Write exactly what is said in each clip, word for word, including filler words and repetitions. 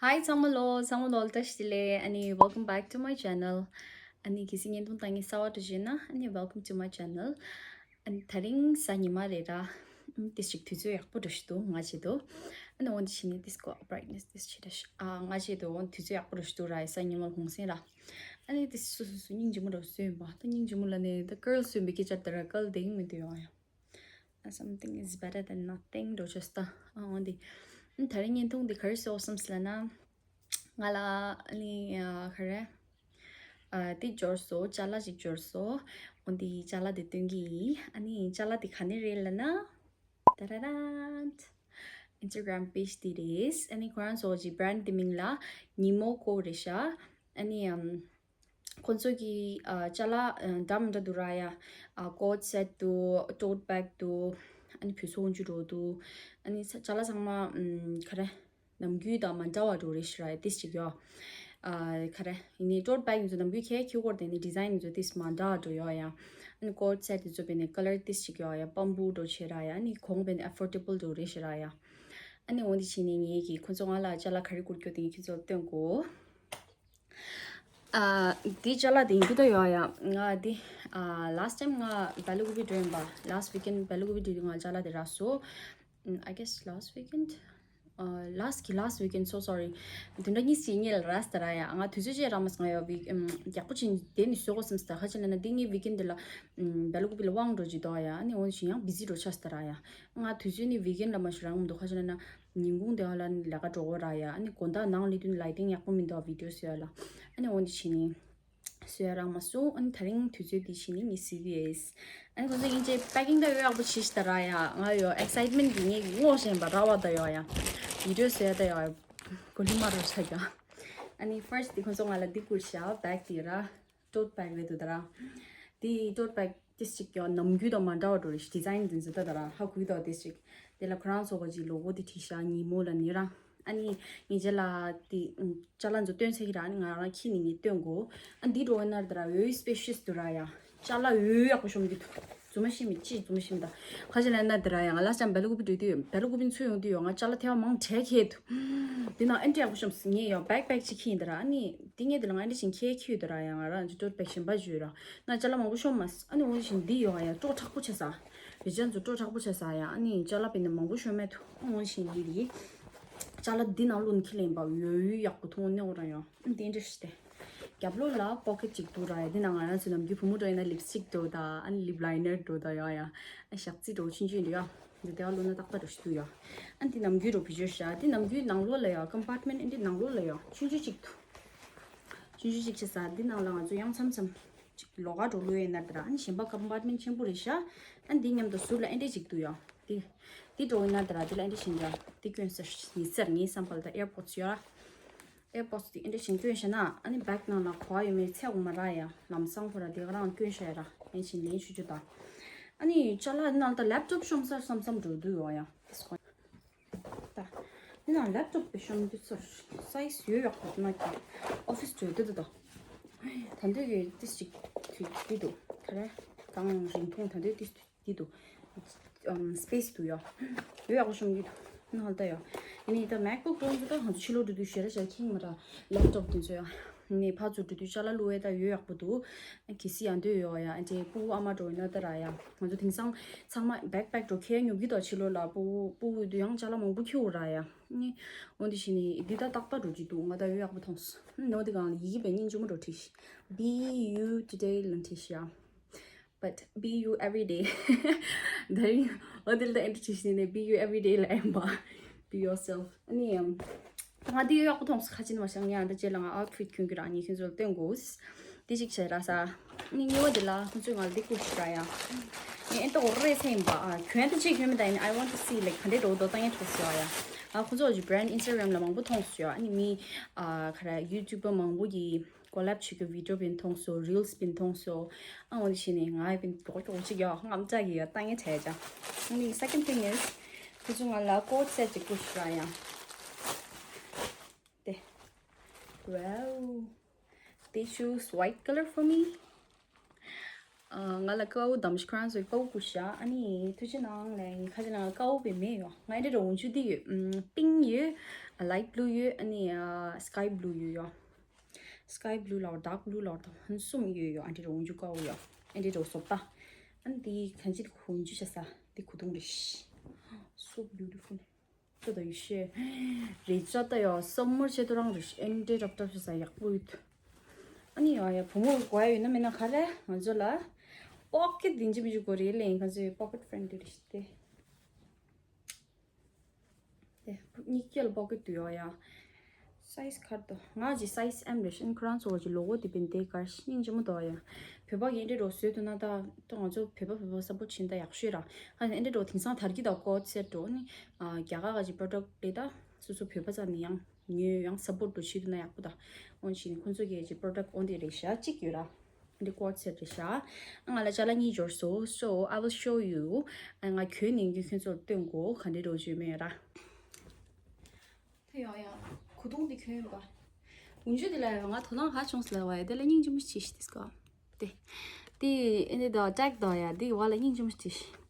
Hi ཚང་མ་ལོ། ཚང་མ་ལོ་བཀྲ་ཤིས་བདེ་ལེགས། ཨ་ནི་welcome back to my channel. ཨ་ནི་གལ་སྲིད་བརྙན་ཐུང་ལྟ་མཁན་གསར་པ་འདྲ་བྱུང་ན་ཨ་ནི welcome to my channel. ཨ་ནི་དེ་རིང་གཟའ་ཉི་མ་རེད་ར། ཨམ་ཏིས་ཅིག་དུས་ཚོད་ཡག་པོ་འདྲ་ཞིག་འདུག་ང་ཆེད་དུ། ཨ་ནི་འོན་ཏེ་ཕྱི་ནས་ཏིས་ཀོ་brightness ཏིས་ཆེ་འདྲ་ཞིག་ཨ་ང་ཆེད་དུ་འོན་དུས་ཚོད་ཡག་པོ་འདྲ་ཞིག་འདུག་ར། གཟའ་ཉི་མ་གུང་སེང་ར། ཨ་ནི་ཏིས་སུ་སུ་སུ་སྙིང་རྗེ་མོ་འདྲ་བཟོས་ཡིན་པ། ད་སྙིང་རྗེ་མོ་ལ་ནས་ད་girls སུ་མི་སྐད་ཆ་དེ་ར་girl དེ་ཡིན་མི་འདུག་ཡོང་ཡ། Something is better than nothing འགྲོ་ཆོས་ད། ཨ་འོན་ཏེ། ཨ་དེ་རིང་བརྙན་ཐུང་འདི་ག་རེ་བཟོ་བསམ་སི་ལ་ན། ང་ལ་ཨ་ནི་ཨ་ག་རེ། ཨ་དེ་འབྱོར་སོ་ཅ་ལག་ཅིག་འབྱོར་སོ། འོན་ཏེ་ཅ་ལག་དེ་སྟོན་གི་ཡིན། ཨ་ནི་ཅ་ལག་དེ་ག་ནས་རེད་ལ་ན། ཏ་ར་རན། Instagram page དེ་རེད། ཨ་ནི་ཁོ་རང་ཚོ་གི་brand དེ་མིང་ལ་ཉི་མོ་ཀོ་རེད་ཤག་ཨ་ནི་ཨམ། ཁོ་ཚོ་གི་ཨ་ཅ་ལག་ཨ་འདྲ་མི་འདྲ་འདུག་ར་ཡ། ཨ་ཀོ་ཊི་སེ་ཊི་འདུག་ཊོ་ཊི་བེག་འདུག་ཨ་ནི་བུ་ཚོ་འཇུ་འགྲོ་འདུག་ཨ་ནི་ཅ་ལག་ཚང་མ་ཨམ་ག་རེ། ནམ་རྒྱུན་དང་མ་འདྲ་བ་འགྲོ་རེད་ཤག་ར་ཡ་ཏིས་ཅིག་ཡོ། ཨ་ག་རེ། ཡིན་ནའི་ཊོ་ཊི་བེག་ཡིན་ཚོ་ནམ་རྒྱུན་ཁྱེད་ཁྱེད་སྐོར་དེ་ནི་ཌི་ཛའིན་ཡིན་ཚོ་ཏིས་མ་འདྲ་བ་འགྲོ་ཡོ་ཡ། ཨ་ནི་ཀོ་ཊི་སེ་ཊི་ཡིན་ཚོ་བས་ནི་ཀ་ལར་ཏིས་ཅིག་ཡོ་ཡ། པམ་པུ་འགྲོ་བྱེད་ར་ཡ། ཨ་ནི་གོང་བས་ནི་ཨ་ཕོར་ཌེ་བལ་འགྲོ་རེད་ཤག་ར་ཡ། ཨ་ནི་འོན་ཏེ་ཕྱི་ནས་ངེད་ཀྱིས་ཁོ་ཚོ་ང་ལ་ཅ་ལག་ག་རེ་བསྐུར་རྒྱུ་དེ་ངས་ཁྱེད་ཚོ་ལ་སྟོན་གོ། ཨ་འདི་ཅ་ལག་དེ་ཡིན་གྱི་ད་ཡོད་ཡ། ང་འདི་ཨ་last time ང་བལ་ཀུ་པི་འགྲོ་ཡིན་པ། Last weekend བལ་ཀུ་པི་འགྲོ་དུས་ང་ཅ་ལག་དེ་རག་སོང་། ཨམ་I guess last weekend. ཨ་last གི་last weekend, so sorry. བདུན་ཕྲག་གཉིས་ཀྱི་སྔོན་ལ་རག་སོང་ད་ར་ཡ། ང་དུས་ཚོད་ཅིག་རག་མ་སོང་། ང་ཡོ་ཝིག་ཨམ་ཡག་པོ་ཅིག་དེ་ནི་བཟོ་དགོས་བསམ་སོང་། ད་ག་ཅི་ལབ་ན་འདི་ངའི་ཝིག་ཨེན་འདི་ལ་ཨམ་བལ་ཀུ་པི་ལ་དབང་འགྲོ་གི་འདུག་ཡ། ཨ་ནི་འོན་ཞིང་ཡང་བི་ཟི་འགྲོ་ཆགས་སོང་ད་ར་ཡ། ང་དུས་ཚོད་ནི་ཝིག་ཨེན་ལ་མ་ཞུ་རག་མི་འདུག་ག་ཅི་ལབ་ན། ཉིན་གུང་དེ་བ་ལ་ལས་ཀ་འགྲོ་དགོས་ར་ཡ། ཨ་ནི་དགོང་དག་ནང་སླེབས་དུས་ལའི་ཊིང་ཡག་པོ་མི་འདུག་བི་ཌི་ཡོ་བཟོ་ཡ་ལ། ཨ་ནི་འོན་ཏེ་ཕྱི་ནས་བཟོ་ཡ་རག་མ་སོང་། ཨ་ནི་དེ་རིང་དུས་ཚོད་འདི་ཕྱི་ནས་ངས་གཟིགས་ཡོད། ཨ་ནི་ཁོ་ཚོ་དབྱིན་ཇིའི་པེ་ཀིང་ད་ཡོ་ཡག་པོ་བྱས་ཤག་ད་ར་ཡ། ང་ཡོ་ཨེག་སའིཊ་མེན་ཊི་གིས་ངས་ངོ་ཤེས་པ་ར་བ་ད་ཡོ་ཡ། བི་ཌི་ཡོ་བཟོ་ཡ་ད་ཡོ་ཡ། གོ་ལི་མ་རོ་ཆ་རྒྱ། ཨ་ནི་ཕར་སི་ཊི་དེ་ཁོ་ཚོ་ང་ལ་འདི་བསྐུར་ཤག་བེག་དེ་ར། ཊོ་ཊི་བེག་རེད་འདུག་ད་ར། དེ་ཊོ་ཊི་བེག་ཏིས་ཅིག་ཡང་ནམ་རྒྱུན་དང་མ་འདྲ་བ་འགྲོ་རེད། ཌི་ཛའིན་འདི་ཚོ་ད་ད་ར་ཧ་གོ་གི་འདུག་ཏིས་ཅིག་དེ་ལ་ཁོ་རང་ཚོ་གི་ལོ་གོ་དེ་བྲིས་ཤག་ཉི་མོ་ལ་ནི་ར། ཨ་ནི་ངས་རྗེས་ལ་དེ་ཅ་ལག་ཚོ་སྟོན་ཚར་གི་ར། ཨ་ནི་ང་རང་ཁྱེར་ནས་ངས་སྟོན་གོ། ཨ་འདི་འགྲོ་བ་ན་ད་ར་འོ་སི་པེ་ཤི་ཡས་འདུག་ར་ཡ། ཅ་ལག་འོ་ཡག་པོ་ཤོང་གི་འདུག་རྫུན་མ་བཤད་མི་ཅི་རྫུན་མ་བཤད་མི་ད། ཁ་ཅིག་ལབ་ན་དེ་ར་ཡང་ང་ལ་ཅང་བལ་ཀུ་པི་འགྲོ་དུས་བལ་ཀུ་པི་ཚུར་ཡོང་དུས་ཡོང་ང་ཅ་ལག་ཐེ་བ་མང་དྲགས་ཁེལ་འདུག་དེ་ནང་ཨེ་འདྲ་ཡག་པོ་ཤོང་ངས་ཡང་བེག་པེག་ཅིག་ཁྱེར་ཡིན་ད་ར། ཨ་ནི་དེ་ངས་དེ་ལ་ང་ཨེ་འདྲ་བྱིན་ཁྱེད་ཁྱེར་ཡོད་ད་ར་ཡང་ང་རང་ཅིག་ཊོ་ཊི་བེག་གཞན་པ་བརྗོད་ར། ང་ཅ་ལག་མང་པོ་ཤོང་མ་སོང་། ཨ་ནི་འོ་ནི་བཞིན་འདི་ཡོང་ཡ་སྤྲོ་དྲག་པོ་ཆེ་ས། རི་ཅན་ཚོ་སྤྲོ་དྲག་པོ་ཆེ་ས་ཡ། ཨ་ནི་ཅ་ལག་པེ་ནི་མང་པོ་ཤོང་མེད་འདུག་འོ་ནི་བཞིན་འདི་རེད། ཅ་ལག་འདི་ནང་བླུགས་ནས་ཁྱེར་ལེན་པ་ཡོད་ཡོད་ཡག་པོ་འདུག་ནས་འོ་ར་ཡང་ཨ་ནི་དེ་འདྲ་ཞིག་སྟེ། རྒྱབ་ལོགས་ལ་པོ་ཀེཊ་ཅིག་འདུག་ར་ཡ། འདི་ནང་ང་རང་ཚོ་ནམ་རྒྱུན་བུ་མོ་འགྲོ་ཡིན་ན་ལིབ་སི་ཊིག་འགྲོ་ད། ཨ་ནི་ལིབ་ལའི་ནར་འགྲོ་ད་ཡ་ཡ། ཨ་ཞག་རྩི་འགྲོ་ཆུང་ཆུང་འདུག་ཡ། འདི་དེ་བ་ལོ་ན་ཏག་ཏག་འགྲོ་ཞིག་འདུག་ཡ། ཨ་འདི་ནམ་རྒྱུན་འགྲོ་བི་ཇོ་ཤ་འདི་ནམ་རྒྱུན་ནང་ལོགས་ལ་ཡ། ཀམ་པར་ཊི་མེན་ཊི་འདི་ནང་ལོགས་ལ་ཡ་ཆུང་ཆུང་ཅིག་འདུག་ཆུང་ཆུང་ཅིག་བྱས་ས་འདི་ནང་ལ་ང་ཚོ་ཡང་མཚམས་མཚམས་ཅིག་ལོགས་ཀ་འགྲོ་ལོས་ཡིན་ན་འདི་ར། ཨ་ནི་གཞན་པ་ཀམ་པར་ཊི་མེན་ཊི་ཆེན་པོ་རེད་ཤག་ཨ་འདི་མཉམ་དུ་ཟུར་ལ་ཨེ་འདྲས་ཅིག་འདུག་ཡ། འདི་འདི་འགྲོ་ཡིན་ན་འདི་ར་འདི་ལ་ཨེ་འདྲས་བྱིན་ར་འདི་སྐྱོན་ཟེར་ཉི་ཟེར་ངའི་བསམ་པ་ལ་ད་ཨེར་པོ་ཌི་ཡོད་ར། ཨེར་པོ་ཌི་འདི་ཨེ་འདྲས་བྱིན་སྐྱོན་བྱས་ན་ཨ་ནི་བེག་ནང་ལ་གོ་བ་ཡོད་མེད་ཚད་འོ་མ་ར་ཡ། ལམ་སང་ཁོ་ར་འདི་ག་རང་སྐྱོན་བྱས་ར་ངས་བྱིན་ལེན་ཞུ་རྒྱུ་ད། ཨ་ནི་ཅ་ལག་ནང་ད་ལེབ་ཊོབ་ཤོམ་སར་བསམ་བསམ་འགྲོ་འདུག་ཡོད་ཡ། ད། འདི་ནང་ལེབ་ཊོབ་པའི་ཤོམ་འདི་ཚོར་སའི་ཛི་ཡོད་ཡག་པོ་ན་ཀྱང་ཨོ་ཕི་སི་འགྲོ་འདོད་འདུག་ད་འདོད་ཀྱི་ཏིས་ཅིག་དུས་འདི་འདུག་ག་རེ་གང་རིང་ཐུང་ད་འདོད་ཏིས་འདི་འདུག་སི་པེ་སི་འདུག་ཡ། ཡོད་ཡག་པོ་ཤོམ་གྱི་འདུག་ནང་ལ་ད་ཡ། ཡིན་ནའི་ད་མེག་བུག་པོ་འདི་ད་ང་ཚོ་ཕྱི་ལོགས་འགྲོ་དུས་ཞེ་དྲག་ཞེ་དྲག་ཁེངས་མ་ར་ལེབ་ཊོབ་འདི་ཚོ་ཡ། ནས་ཕར་ཚུར་འགྲོ་དུས་ཅ་ལག་བླུག་ཡས་ད་ཡོད་ཡག་པོ་འདུག་གལ་སྲིད་ཡང་འདོད་ཡོད་ཡ། ཨ་ཅེ་སྤུ་གུ་ཨ་མ་འགྲོ་ཡིན་ན་ད་ར་ཡ། ང་ཚོ་དེང་སང་ཚང་མ་བེག་པེག་འགྲོ་ཁྱེར་ཉོབ་ཀྱི་ད་ཕྱི་ལོགས་ལ་སྤུ་གུ་སྤུ་གུ་དུ་ཡང་ཅ་ལག་མང་པོ་ཁྱེར་ར་ཡ། ནི་འོ་འདི་བྱས་ནས་འདི་ད་ཏག་ཏག་འགྲོ་གི་འདུག་ང་ད་ཡོད་ཡག་པོ་མཐོང་སོང་། ནོ་འདི་གང་ལ་ཡི་གེ་བེད་སྙིང་རྗེ་མོ་འགྲོ་བྲིས་ཤག Be you today ལ་བྲིས་ཤག But be you every day. ད་རིང་འོ་འདི་ལ་ད་ཨེ་འདྲ་བྱས་ནས་Be you every day ལ་ཨེམ་པ། Be yourself. ཨ་ནི་ཡང་ད་ང་འདི་ཡོད་ཡག་པོ་མཐོང་སོང་ཁ་ཅིག་མ་ཤང་ཡང་ད་རྗེས་ལ་ང་ཨའུ་ཊི་ཕིཊ་གྱོན་གྱི་ར་ངས་ཁྱོད་ཚོ་ལ་སྟོན་དགོས། འདི་ཅིག་བྱས་ར་ས། ཨ་ནི་གཉིས་པ་འདི་ལ་ཁོང་ཚོས་ང་ལ་འདི་བསྐུར་ཤག་ར་ཡ། ངས་ཨེ་ཏོ་རེ་ཚེ་ཡིན་པ་ཨ་གྱོན་ད་ཅིག་གྱོན་མི་ད་ཡིན། I want to see like ག་འདྲས་འགྲོ་འདུག་ད་ངས་ཐོག་སོ་ཡ། ཨ་ཁོང་ཚོ་གི་བྷི་རེན་ཌི་ཨིན་སི་ཊ་གྷ་རམ་ལ་མང་པོ་མཐོང་སོང་ཡ། ཨ་ནི་མི་ཨ་ག་ར་ཡུ་ཊུབ་པར་མང་པོ་གི་ཀོ་ལེབ་བྱེད་རྒྱུ་བི་ཌི་ཡོ་བིན་མཐོང་སོང་། རིལ་སི་བིན་མཐོང་སོང་། ཨ་འོ་འདི་བྱས་ནས་ང་ཡི་བིན་མགྱོགས་མགྱོགས་ཅིག་ཡོ་ངམ་ཅག་གི་ཡོ་ལྟ་ངན་བྱས་ཅག་ཨ་ནི་second thing is ཁོ་ཚོ་ང་ལ་ཀོཊ་སེཊ་ཅིག་བསྐུར་ཤག་ར་ཡ། དེ། Wow. They choose white color for me. ང་ལ་ཀའུ་དམ་ཤི་ཁོ་རང་ཚོའི་ཀའུ་བསྐུར་ཤག་ཨ་ནི་ཐུགས་རྗེ་གནང་ལེ། ཁ་ཅིག་ལ་ཀའུ་བེ་མེད་ཡོ། ང་ཨེ་འདྲ་འོང་ཆུ་འདི་ཡོད། པིང་ཡོད། light blue ཡོད། ཨ་ནི་sky blue ཡོད་ཡོ། sky blue ལའོ་dark blue ལའོ་ད་ཧན་གསུམ་ཡོད་ཡོ། ཨན་ཏི་རོ་འོན་ཇུ་ཀའོ་ཡོ། ཨན་ཏི་རོ་བཟོ་ལྟ། ཨ་ནི་དེ་གང་ཅི་གོ་འཇུ་བྱ་ས་དེ་གོ་དུང་རེ་ཤི། so beautiful. ད་ད་ཡོད་ཤེ། རེ་ཅག་ད་ཡོ་སམ་མར་ཆེད་དུ་རང་རེ་ཤི། ཨན་ཏི་རབ་ཏབ་བྱ་ས་ཡག་པོ་ཡོད། ཨ་ནི་ཡ་ཡ་བུ་མོ་གོ་ཡ་ཡོད་ན་མེད་ན་ག་རེ་ང་ཚོ་ལ་པོ་ཀེ་ཊི་དེ་འཇི་མི་འཇུ་གོ་རེ་ལེན་ག་ཚོ་པོ་ཀེ་ཊི་ཕྲེན་ཌི་རེ་ཤི་སྟེ། དེ་གཉིས་ཀྱི་ལ་པོ་ཀེ་ཊི་དུ་ཡོ་ཡ། སའི་ཛི་ག་རེ་འདུག་ང་གི་སའི་ཛི་ཨེམ་རེད་ཤིན། ཁོ་རང་ཚོ་གི་ལོ་གོ་དེ་བན་དེ་གར་སྙིང་རྗེ་མོ་འདུག་ཡ། བོད་པ་གི་ཨེ་འདྲས་རོ་བཟོས་འདུག་ན་ད་ད་ང་ཚོ་བོད་པ་བོད་པ་སབ་པོར་བྱེད་ན་ད་ཡག་ཤོས་ར། ཨ་ནི་ཨེ་འདྲས་རོ་དེང་སང་དར་གྱི་ད་ཀོ་ཊི་སེ་ཊི་འདྲ་ནི་རྒྱ་གར་ག་ཅིག་པོ་རོ་ཌག་ཊི་ལས་ད་སོ་སོ་བོད་པ་ཚ་ནི་ཡང་ཉོས་ཡང་སབ་པོར་འདྲ་བྱེད་འདུག་ན་ཡག་པོ་ད། འོན་ཅིག་ཁོ་ཚོ་གི་ཅིག་པོ་རོ་ཌག་ཊི་འོ་འདི་རེད་ཤག་གཅིག་ཡོད་ར། འདི་ཀོ་ཊི་སེ་ཊི་རེད་ཤག་ང་ལ་ཅ་ལག་གཉིས་འབྱོར་སོང་། So I will show you. ང་གྱོན་ནས་ཁྱོད་ཚོར་སྟོན་གོ་ག་འདྲས་རོ་བྱོས་མེད་ར། ད་ཡོང་ཡ། གོས་ཐུང་འདི་གྱོན་ཡོད་པ། འོན་ཅུ་འདི་ལ་ཡོང་ང་དོ་སྣང་ག་བྱུང་སོང་ལབ་པ་ཡ། དེ་ལ་སྙིང་རྗེ་མོ་ཞིག་ཤི་ཏིས་ཀ། དེ། དེ་ཨེ་འདི་དོ་ཊེག་དོ་ཡ། དེ་བ་ལ་སྙིང་རྗེ་མོ་ཞིག་ཤི།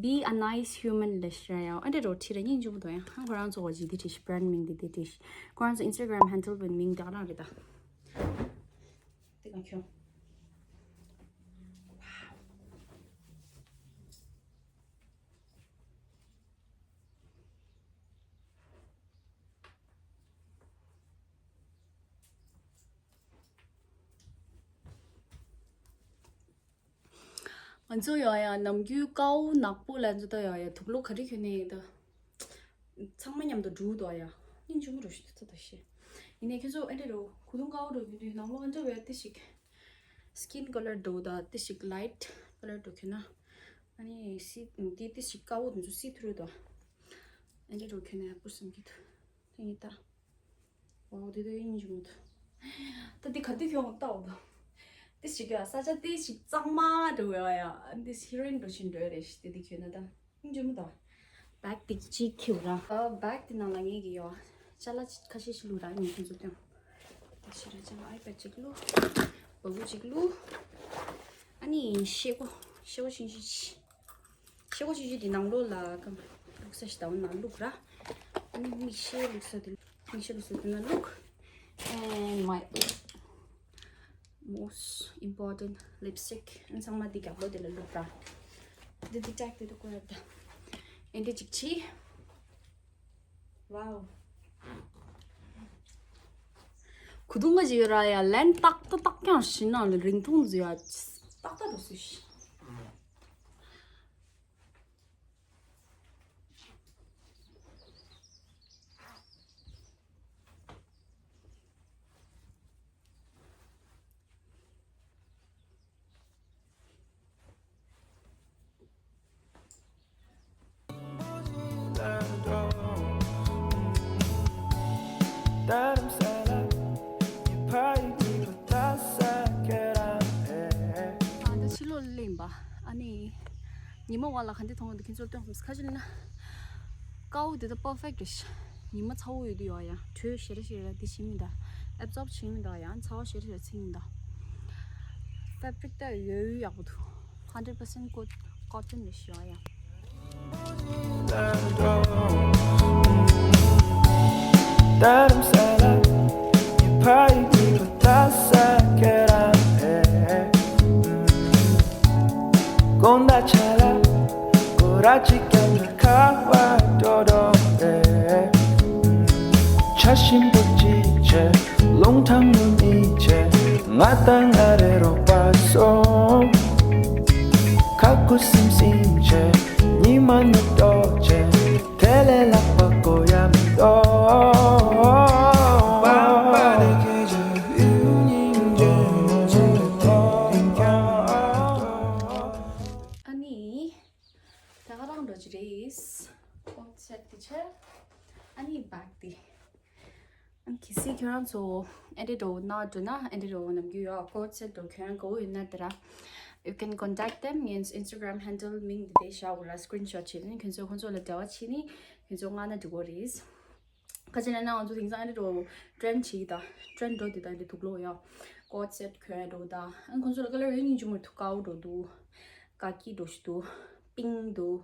Be a nice human ལབ་ཤི་ར་ཡ། ཨེ་འདྲས་རོ་ཁྲིད་ར་སྙིང་རྗེ་མོ་དོ་ཡ། ཧང་ཁོ་རང་ཚོ་བ་ཇི་དེ་ཁྲིད་ཤི། བྷ་རན་ཌི་མིང་དེ་དེ་ཁྲིད་ཤི། ཁོ་རང་ཚོ་ཨིན་སི་ཊ་གྷ་རམ་ཧན་ཌལ་བའི་མིང་དེ་ག་རང་རེད་ད། དེ་ག་ཁྱོད། ང་ཚོ་ཡོང་ཡ་ནམ་རྒྱུན་ཀའོ་ནག་པོ་ལ་ཚོ་ད་ཡོང་ཡ་དུག་ལོག་ག་རེ་གྱོན་ནས་ཡིན་ད། ཚང་མ་མཉམ་དུ་འགྲོ་འདུག་ཡ། སྙིང་རྗེ་མོ་རུ་ཞིག་ཏུ་ད་ཤེས། ཡིན་ནའི་ཁྱོད་ཚོ་ཨེ་འདྲས་རོ་གོས་ཐུང་ཀའོ་རུ་ཡོད་དུས་ནང་ལོགས་ཨེ་འདྲས་བས་ཏི་ཞིག་སི་ཀིན་ཀ་ལར་འདྲ་ད་ཏི་ཞིག་ལའིཊ་ཀ་ལར་འདྲ་གྱོན་ན། ཨ་ནི་སི་དེ་ཏི་ཞིག་ཀའོ་དེ་ཚོ་སི་ཐུ་རུ་ད། ཨེ་འདྲས་རོ་གྱོན་ན་ཡག་པོ་བསམ་གྱི་འདུག་དེ་ཡིན་ད། ཨོ་དེ་དེ་ཡིན་གྱི་མི་འདུག་ད་དེ་ག་དུས་ཁྱོད་ལྟ་འོ་དོ། དེ་ཞིག་ཡ་ས་ཆ་དེ་ཞིག་གཙང་མ་འགྲོ་ཡ་ཡ། འདི་ཧི་རོ་ཨིན་འགྲོ་བཞིན་འགྲོ་རེད་ཤི། དེ་དེ་ཁྱོད་ན་ད་ཡིན་གྱི་མི་འདུག་བེག་དེ་གཅིག་ཁྱེར་ར། ཨ་བེག་དེ་ནང་ལ་ངེད་ཀྱི་ཡོ་ཅ་ལག་ཁ་ཤས་ཤིག་བླུགས་ར། ངས་ཁྱོད་ཚོ་སྟོན། དེ་ཤི་ར་ཅ་ལག་ཨའི་པེ་ཌི་གཅིག་བླུགས། སྦག་སྦུག་གཅིག་བླུགས། ཨ་ནི་ཤེལ་སྒོ་ཤེལ་སྒོ་ཆུང་ཆུང་ཅིག་ཤེལ་སྒོ་ཆུང་ཆུང་དེ་ནང་ལོགས་ལ་ཀམ་བླུགས་ས་ཞིག་ད་འོ་ན་བླུགས་ར། ཨ་ནི་མིག་ཤེལ་བླུགས་ས་དེ་མིག་ཤེལ་བླུགས་ས་དེ་ན་བླུགས། And my most important lipstick ཨ་ཚང་མ་དེ་རྒྱབ་ལོགས་དེ་ལ་བླུགས་ར། དེ་དེ་ཊེག་དེ་དུ་ཀོ་ཡར་ད། ཨེ་འདྲས་ཅིག་ཆི། Wow. གོས་ཐུང་ང་ཅིག་ཡོད་ར་ཡ། ལན་ཏག་ཏག་ཏག་ཀྱང་ཤི་ན་ལ་རིང་ཐུང་ཟེར་ཡ། ཏག་ཏག་འགྲོ་སྲིད་ཤི། ཨ་ད་ཕྱི་ལོགས་ལ་སླེབས་པ། ཨ་ནི་ཉི་མ་བ་ལ་ག་འདྲས་མཐོང་འདུག་ཁྱེད་ཚོར་སྟོན་ཁོམ་ཁ་ཅིག་ན། ཀའོ་དེ་ད་པར་ཕེག་རེད་ཤག་ཉི་མ་ཚ་བོ་ཡོད་དུས་ཡོད་ཡ། དྲོད་ཞེ་དྲག་ཞེ་དྲག་དེ་བྱེད་མི་འདུག་ཨེབ་ཛོརབ་བྱེད་མི་འདུག་ཡང་ཚ་བ་ཞེ་དྲག་ཞེ་དྲག་ཚིག་མི་འདུག་ཕེབ་རིག་ད་ཡོད་ཡོད་ཡག་པོ་འདུག་ཧན་ཌེ་རེད་པར་སེན་ཊི་ཀོ་ཊོན་རེད་ཤག་ཡ། ཨ་ནི། ད་ག་རང་འགྲོ་གི་རེད། ཀོ་ཊི་སེ་ཊི་དེ་ཕྱིར། ཨ་ནི་བེག་དེ། ཨ་ནི་གལ་སྲིད་ཁྱོད་རང་ཚོ་ཨེ་འདྲས་འགྲོ་ན་འགྲོ་ན་ཨེ་འདྲས་འགྲོ་ནམ་རྒྱུན་ཡོད་ཀོ་ཊི་སེ་ཊི་འགྲོ་ཁྱོད་རང་དགའ་བོ་ཡོད་ན་དེ་ར། You can contact them. ངའི་ཨིན་སི་ཊ་གྷ་རམ་ཧན་ཌལ་མིང་དེ་དེ་བཞག་འོ་ར། སི་ཀི་རིན་ཤོ་ཊི་བྱས་ནས་ཁྱོད་ཚོ་ཁོང་ཚོ་ལ་འབྲེལ་བ་བྱས་ནས་ཁྱོད་ཚོ་མངགས་ན་འགྲིག་གི་རེད། ཁ་ཅིག་ལ་ན་ང་ཚོ་དེང་སང་ཨ་རི་རོ་ཊེན་བྱེད་ཀྱི་ད། ཊེན་འགྲོ་དེ་ད་འདི་དུག་ལོག་ཡ། ཀོ་ཊི་སེ་ཊི་གྱོན་ཡ་འགྲོ་ད། ཨ་ཁོང་ཚོ་ལ་ཀ་ལར་རེ་སྙིང་རྗེ་མོ་འདུག་ཀའོ་འགྲོ་འདུག་ག་ཀི་འགྲོ་ཞིག་འདུག་པིང་འདུག་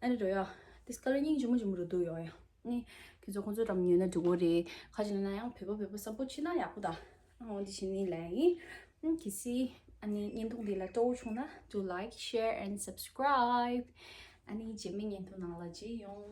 ཨ་རི་རོ་ཡ། དེ་ཀ་ལར་སྙིང་རྗེ་མོ་རྗེ་མོ་རུ་འདུག་ཡོ་ཡ། ནི་ ཁྱེད་ཚོ་ཁོང་ཚོ་འགྲམ་ཉོས་ན་འགྲིག་གོ་རེད། ཁ་ཅིག་ལ་ན་ཡང་བོད་པ་བོད་པ་སམ་པོ་ཕྱིན་ན་ཡག་པོ་ད། འོ་འདི་བྱེད་ནི་ལ་ཡིན། གལ་སྲིད་ཨ་ནི་བརྙན་ཐུང་འདི་ལ་སྤྲོ་བོ་བྱུང་ན་do like, share and subscribe. ཨ་ནི་རྗེས་མའི་བརྙན་ཐུང་ནང་ལ་མཇལ་ཡོང་།